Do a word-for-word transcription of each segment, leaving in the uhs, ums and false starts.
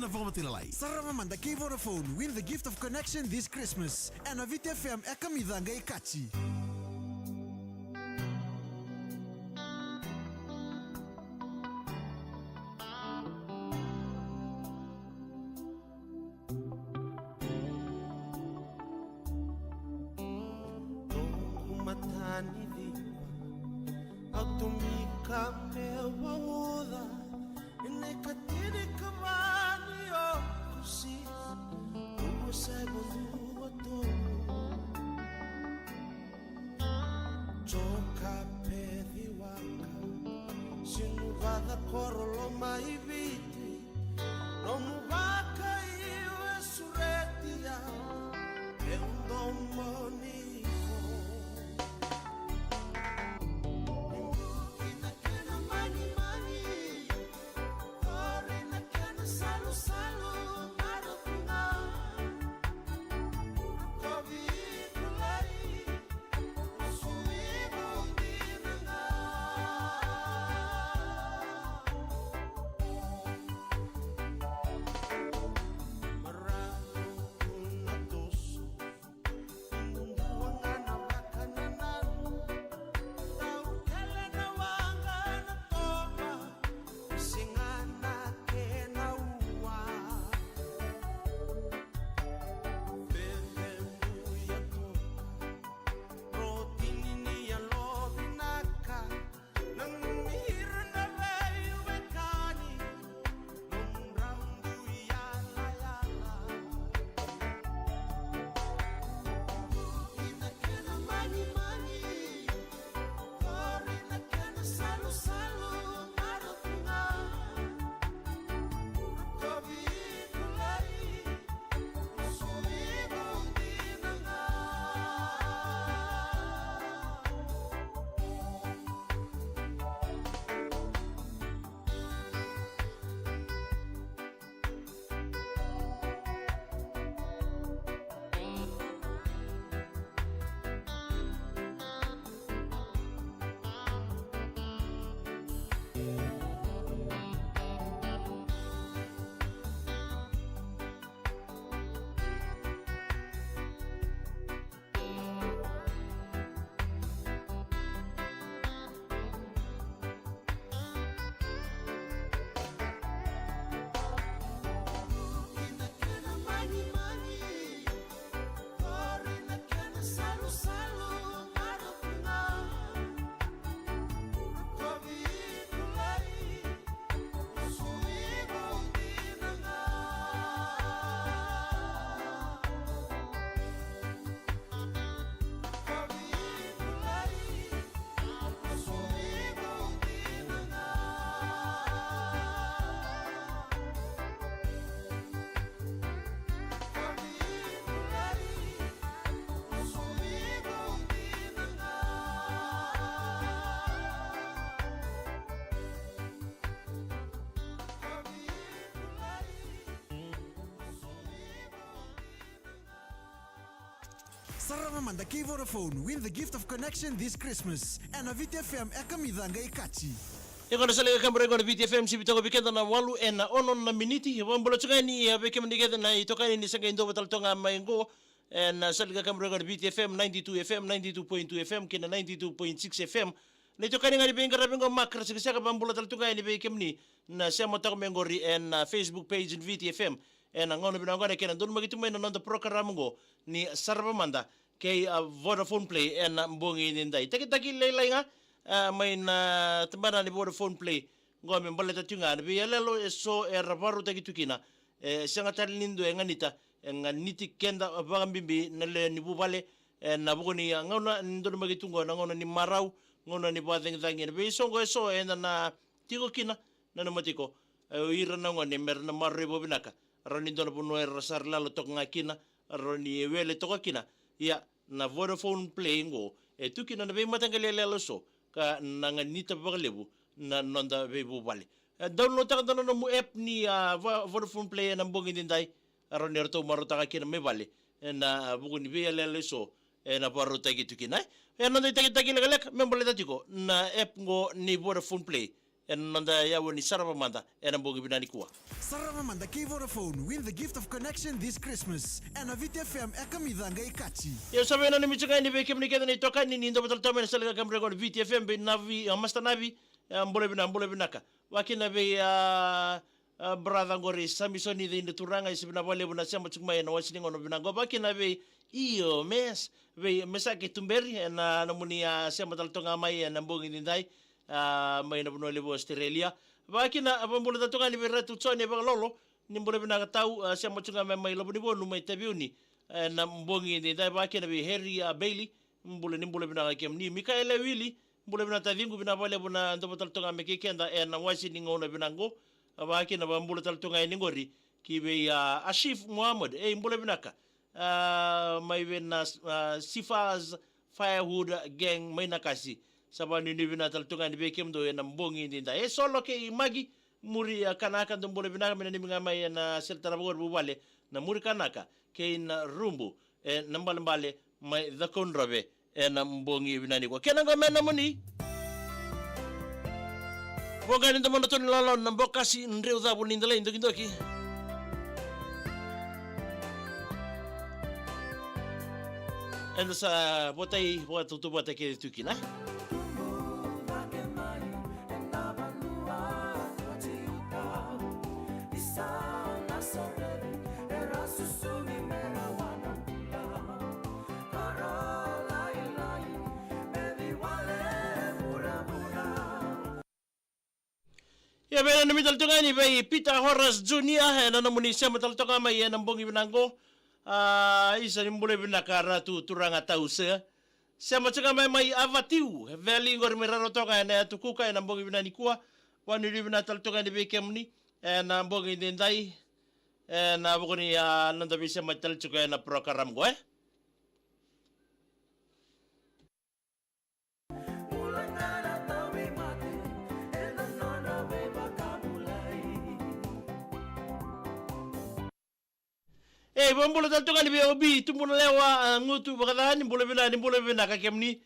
Vakamatailalai. Sarava mada kei Vodafone. Win the gift of connection this Christmas. Ena Viti F M e kamica qai kaci. Noqu matani ciwa, au tomika me vauca. Ena ikatini ka va ni Okusi, rua saiva dua tolu. Joka pe ciwaka, sinu vata koro loma i Viti. Nomu vaka i vesureti au, e udomoni ko. Ni muki na kena manimani, tori na kena salusalu, marakuga. Kovi kulai, sui ko dina ga. Sarava mada kei Vodafone. Win the gift of connection this Christmas. Ena Viti F M e kamica qai kaci. Ia qo na sala ni kaburaki qo na Viti F M, sivi toka vei keda na walu ena ono na miniti. Ia vakabula tu ga yani, ia vei kemuni kece na itokani ni se qai dua tale toka ga mai qo. Ena sala ni kaburaki qo na Viti F M, ninety-two F M, ninety-two point two F M kei na ninety-two point six F M. Na itokani ga ni veiqaravi qo, Mark Rasikisaka, vakabula tale tu ga yani vei kemuni na sema toka mai qori ena Facebook page ni Viti F M. Ena gauna vinaka qo na kena donumaki tu mai na noda program qo ni Sarava Mada kei, a, Vodafone Play ena bogi edaidai. Takitaki lailai ga, a, mai na tabana ni Vodafone Play qo me baleta tu ga na veiyaloyalo eso era vakarautaki tu kina. E sega tale ni dua e ganita, e ganiti keda vakabibi na lewe ni vuvale ena vuku ni, a, gauna ni donumaki tu qo, na gauna ni marau, gauna ni vakacagicagi. Ena veisoqo eso eda na tiko kina, nanuma tiko, e, o ira na gone mera na maroroi vakavinaka, rawa ni dua na vanua era sa lala toka ga kina, rawa ni wele toka kina. Ia, na Vodafone Play qo e tu kina na veimataqali yaloyalo eso ka na ganita vakalevu na noda veivuvale. E, download taka dua na nomu app ni, a, Vo-, Vodafone Play ena bogi edaidai, rawa ni ratou marautaka kina mai vale ena, a, vuku ni veiyaloyalo eso ena vakarautaki tu kina. E, ena noda itakitaki lekaleka me baleta tiko na app qo ni Vodafone Play. ena noda yavu ni sarava mada ena bogi vinaka nikua. Sarava mada kei Vodafone, win the gift of connection this Christmas. Ena Viti F M e kamica qai kaci. Ia, au sa via nanumi tiko ga ni vei kemuni kece na itokani ni dau vata tale tu mai na sala ni kakamuri qo na Viti F M, vei Navi, a, Master Navi, e, bula vinaka, bula vinaka. Vakakina vei, a, a, brother qori Samisoni, cei na turaga, isa vinaka vakalevu na sema tiko mai ena wase ni gauna vinaka qo. Vakakina vei Io Mes, vei Mesaki Tuberi, ena nomuni, a, sema tale toka ga mai ena bogi nidai, a, mai na vanua levu Australia. Vakakina, a, vakabula tale toka ga ni vei Ratu Joni e Vakalolo, ni bula vinaka tau, a, sema tiko ga mai, mai Lovonivonu, mai Taveuni, ena bogi nidai. Vakakina vei Harry, a, Bailey, bula, ni bula vinaka kemuni. Mikaela Wili, bula vinaka taciqu, vinaka vakalevu na dau vata tale toka ga mai kei keda ena wase ni gauna vinaka qo. A, vakakina, vakabula tale toka ga yani qori ki vei, a, Ashif Muhammad, e, bula vinaka. A, mai vei na, a, Sifas Firewood Gang mai Nakasi. Sa vakanuinui vinaka tale toka ga yani vei kemudou ena bogi nidai. E Solo kei Magi, muri, a, Kanaka, dou bula vinaka, me nanumi ga mai ena sele tarava qori vuvale, na muri Kanaka kei na Rubu, e, na balebale mai Cakaudrove ena bogi vinaka nikua. Kena qo me nomuni. Voqa ni domodratou ni lolo na Bokasi Dreucavu ni Delai Dokidoki. Eda sa votai, votai, votai kece tu kina. Ia, vei na nomuni tale toka yani vei Peter Horace Junior, e, na nomuni sema tale toka mai ena bogi vinaka qo. A, isa ni bula vinaka Ratu Turaga Tause. Sema toka mai mai Avatiu, e, veli qori mai Rarotoga ena Yatu Kuka ena bogi vinaka nikua. Vakanuinui vinaka tale toka yani vei kemuni ena bogi nidai. Ena vuku ni, a, noda veisema tale toka ena program qo, e. E, vakabula tale toka yani vei Obi Tubunalewa, a, Gutu Vakaca, ni bula vinaka, ni bula vinaka kemuni.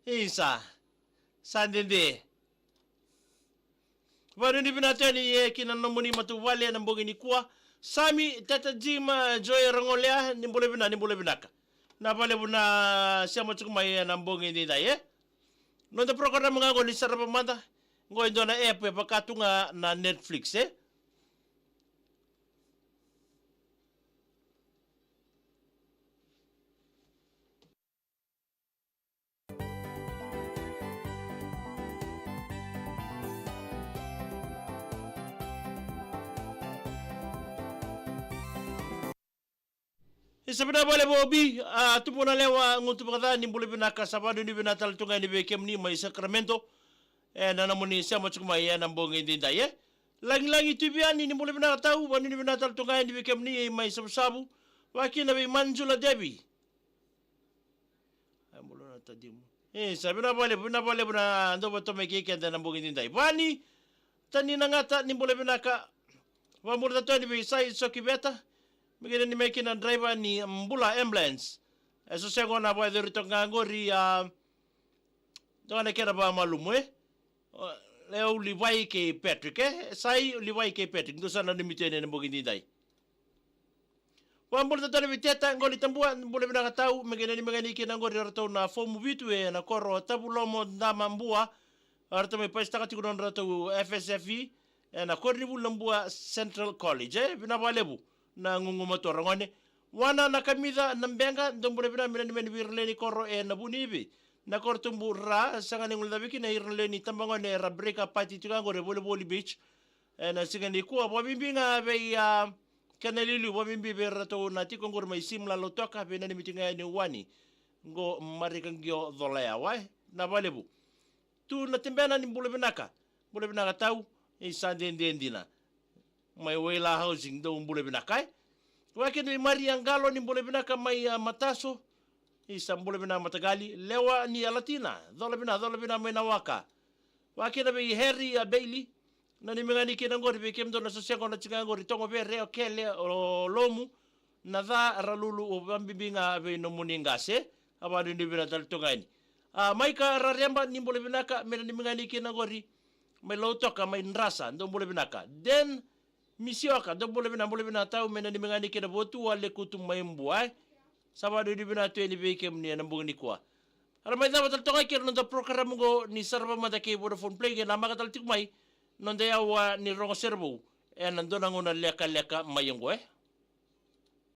Isa. Sa dede. Vakanuinui vinaka tu yani, e, ki na nomuni matavuvale ena bogi nikua. Sami, Tata Jim, a, Joy Ragolea, ni bula vinaka, ni bula vinaka. Vinaka vakalevu na sema tiko mai ena bogi nidai, e. Noda program ga qo ni sarava mada. Qo e dua na app e vaka tu ga na Netflix, e. Isa vinaka vakalevu Obi, a, Tubunalewa Gutu Vakaca, ni bula vinaka, sa vakanuinui vinaka tale toka yani vei kemuni mai Sacramento. E, na nomuni sema tiko mai ena bogi nidai, e. Lagilagi Tuiviani, ni bula vinaka tau, vakanuinui vinaka tale toka yani vei kemuni mai Savusavu. Vakakina vei Manjula Devi. Ai, bula na tadimu. E, sa vinaka vakalevu, vinaka vakalevu na dau vata mai kei keda ena bogi nidai. Vani, Tani Nagata, ni bula vinaka. Vakabula tale toka yani vei Sai Sokiveta. Me kena ni mai kina draiva ni Bula Ambulance. E so sega na vakayacori toka ga qori, a, toka na kena vakamalumu, e. O, e o Livai kei Patrick, e. Sai, Livai kei Patrick. Dou sa nanumi tu yani ena bogi nidai. Vakabula tale toka yani vei Teta Qolitabua, bula vinaka tau, me kena ni, me kena ni kina qori o ratou na fomu vitu ena koro Tavulomo Damabua. O ratou mai pasitaka tiko na nodratou F S F E ena koronivuli na Bua Central College, e, vinaka vakalevu na gugumatua ragone. Wana Nakamica Nabeqa, dou bula vinaka, me nanumi yani vei ira na lewe ni koro ena Vunivi. Na koro tubu ra, sega ni guilecavi kina ira na lewe ni tabagone era break up party tiko ga qori e Volivoli Beach. Ena siga nikua, vakabibi ga vei, a, kena iliuliu, vakabibi vei iratou na tiko qori mai Simla, Lautoka, vei nanumi tiko ga yani Wani. Qo Marika Qio Colea, e. Vinaka vakalevu. Tu Natibena, ni bula vinaka. Bula vinaka tau, isa dede dina. Mai Waila Housing, dou bula vinaka, e. Vakakina vei Maria Qalo, ni bula vinaka mai, a, Mataso. Isa bula vinaka mataqali. Lewa ni Alatina, cola vinaka, cola vinaka mai Nawaka. Vakakina vei Harry, a, Bailey. Nanumi ga ni kina qori vei kemudou na soseqo na tiko ga qori, Togovere, o Kele, o Lomu, na ca ra lulu, o vakabibi ga vei nomuni qase. A, vakanuinui vinaka tale toka yani. A, Maika Rareba, ni bula vinaka, me nanumi ga ni kina qori. mai Lautoka, mai Drasa, dou bula vinaka. Den Misioka, dou bula vinaka, bula vinaka tau, me nanumi ga ni kena votu a Lekutu mai Bua, e. Sa vakanuinui vinaka tu yani vei kemuni ena bogi nikua. Era mai cava tale toka kei ira na noda program oqo ni sarava mada kei Vodafone Play, ke namaka tale tiko mai noda yawa ni rogo sere vou ena dua na gauna lekaleka mai oqo, e.